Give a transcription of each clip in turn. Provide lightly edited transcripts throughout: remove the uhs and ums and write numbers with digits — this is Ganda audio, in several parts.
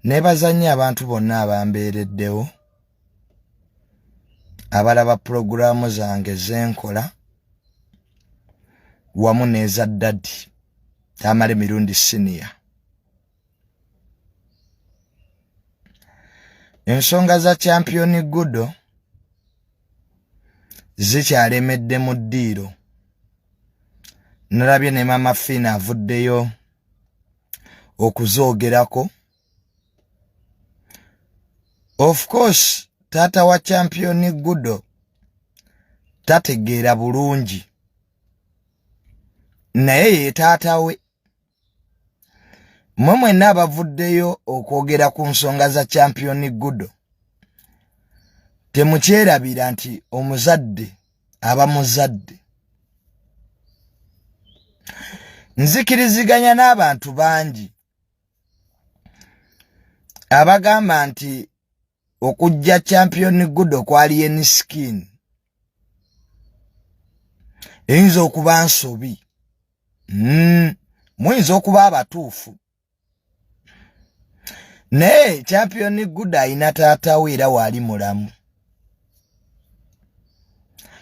Neebaza nnyo abantu bonna abambeereddewo, abalaba pulogulaamu zange zenkola wamu n'eza Daddy Tamale Mirundi Senior. Ensonga za Champion Gudo zikyalemedde mu ddiiro. Nalabye ne Mama Fiina avuddeyo okuzoogerako. Of course taata wa Champion Gudo tategeera bulungi, naye ye taata we. Mwe mwenna abavuddeyo okwogera ku nsonga za Champion Gudo, temukyerabira nti omuzadde aba muzadde. Nzikiriziganya n'abantu bangi abagamba nti okujja Champion Gudo kwa Alien Skin eyinza okuba nsobi. Muyinza okuba abatuufu, naye Champion Gudo alina taata we era waali mulamu.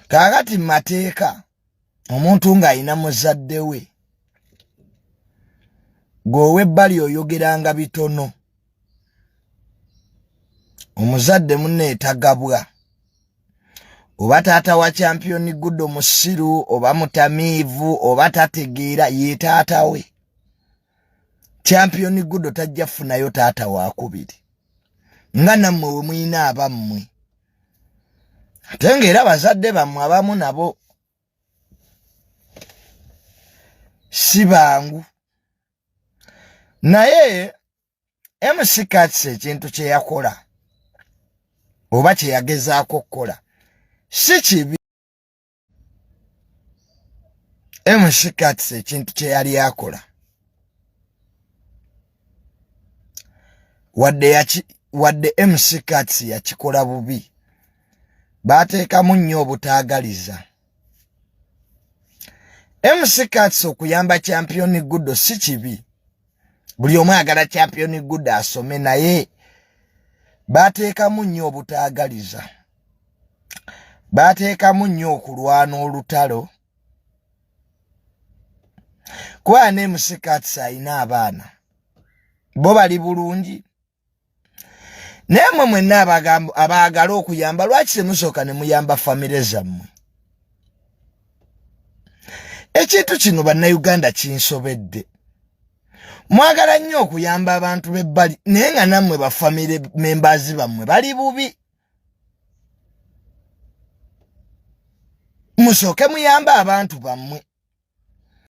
Kaakati mu mateeka omuntu ng'alina muzadde we, gw'ow'ebbali oyogeranga bitono, omuzadde munne etagabwa. Oba taata wa Champion Gudo musiru oba mutamiivu oba tategeera, ye taata we. Champion Gudo tajja funayo taata wakubiri nga nammwe we mulina abammwe, ate ng'era bazadde bammwe abamu nabo si bangu. Naye MC Kats ekintu kye yakola oba kye yagezaako okukola si kibi. MC Kats ekintu kye yali akola, wadde MC Kats yakikola bubi, baateekamu nnyo obutaagaliza. MC Kats okuyamba Champion Gudo si kibi, buli omu ayagala Champion Gudo asome, naye baateekamu nnyo obutaagaliza, baateekamu nnyo okulwana olutalo, kuba ne MC Kats alina abaana bo bali bulungi. Naye mwe mwenna abaagala okuyamba, lwaki temusooka ne muyamba famire zammwe? Ekintu kino bannayuganda kinsobedde. Mwagala nnyo okuyamba abantu b'ebbali, naye nga nammwe ba famire members bammwe bali bubi. Musooke muyambe abantu bammwe.